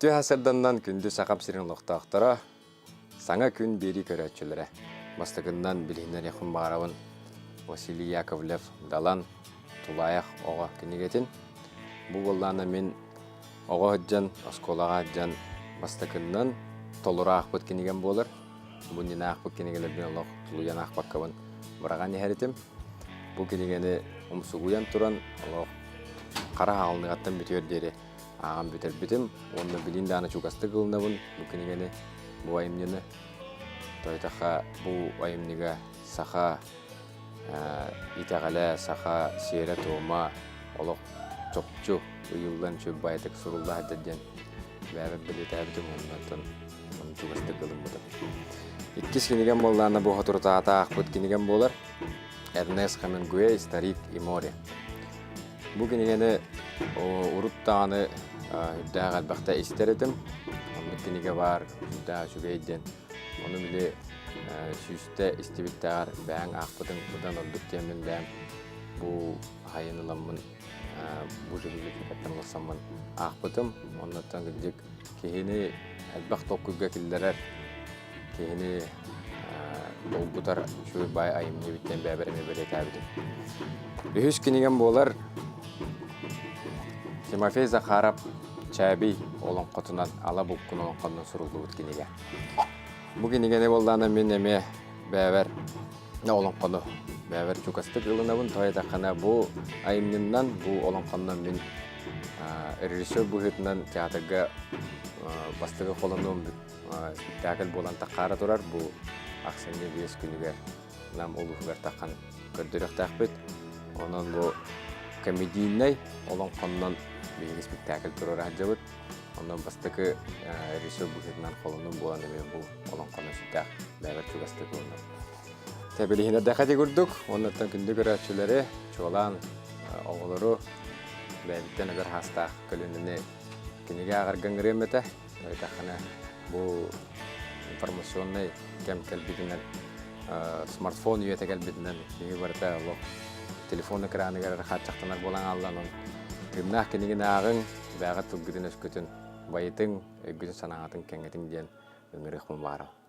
Үтүө сарсыарданнан күндү Сахам сирин олохтоохторо, саҥа күн биэрии көрөөччүлэрэ. Бастакыннан билиһиннэриэхпин баҕарабын Василий Яковлев Далан Тулаайах оҕо кинигэтин. Бу буоллаҕына мин оҕо сылдьан, оскуолаҕа сылдьан бастакыннан толору аахпыт кинигэм буолар. Бу иннинэ аахпыт кинигэлэрбин олох тулуйан аахпаккабын быраҕан иһэр этим. Бу кинигэни умсугуйан туран олох хара хаалыныгаттан бүтүөр диэри ааҕан бүтэрбитим уонна билин даҕаны чугастык ылынабын бу кинигэни, бу айымньыны. Тойтаха бу айымньыга саха итэҕэлэ, саха сиэрэ-туома олох чопчу ыйыллан чүрбаайытык сурулла сылдьар диэн бэйэбэр бэлиэтээбитим уонна оттон ону чугастык ылыммытым. Иккис кинигэм буоллаҕына бу соторутааҕыта аахпыт кинигэм буолар. Эрнест Хемингуэй «Старик и море». Бу кинигэни урут даҕаны үрдээх элбэхтэ истэр этим. Оннук кинигэ баар, үрдээх үчүгэй диэн. Ону били сүүстэ истибиттээҕэр бэйэҥ аахпытыҥ быдан ордук диэммин бэйэм бу хайын ыламмын бу библиотекаттан ылсаммын аахпытым. Оннуттан кырдьык киһини элбэх толкуйга киллэрэр, киһини долгутар үчүгэй баай айымньы эбит диэн бэйэбэр эмиэ бэлиэтээбитим. Үһүс кинигэм буолар Тимофей Захаров Чээбий олоҥхотунан Ала Булкун олоҥхонон суруллубут кинигэ. Бу кинигэни буоллаҕына мин эмиэ бэйэбэр олоҥхону бэйэбэр чугастык ылынабын. Тоҕо диэтэххинэ бу айымньыннан, бу олоҥхоннон мин режиссер быһыытынан театрга бастакы холонуом спектакль буолан таххаара турар. Бу ахсынньы 5 күнүгэр Нам улууһугар таххан көрдөрүөхтээхпит. Онон бу комедийнай олоҥхоннон биһиги спектакль туруора сылдьабыт. Онон бастакы режиссер быһыытынан холонуу буолан эмиэ бу олоҥхону сүрдээх бэйэбэр чугастык ылынным. Тэбилиһинэрдэхэ ити курдук, оннуттан күндү көрөөччүлэри, чуолаан оҕолору бэйэбиттэн ыгар хаастаах көлүөнэни кинигэ ааҕарга ыҥырыам этэ. Ыйытаххына, бу информационнай кэм кэлбитинэн, смартфон үйэтэ кэлбитинэн киһи барыта олох телефон экраныгар эрэ хааччахтанар буолан хаалла. Онон тыыннаах кинигини ааҕыҥ, бэйэҕит тылгытын-өскүтүн байытыҥ, өйгүтүн-санааҕытын кэҥэтиҥ диэн ыҥырыахпын баҕарабын.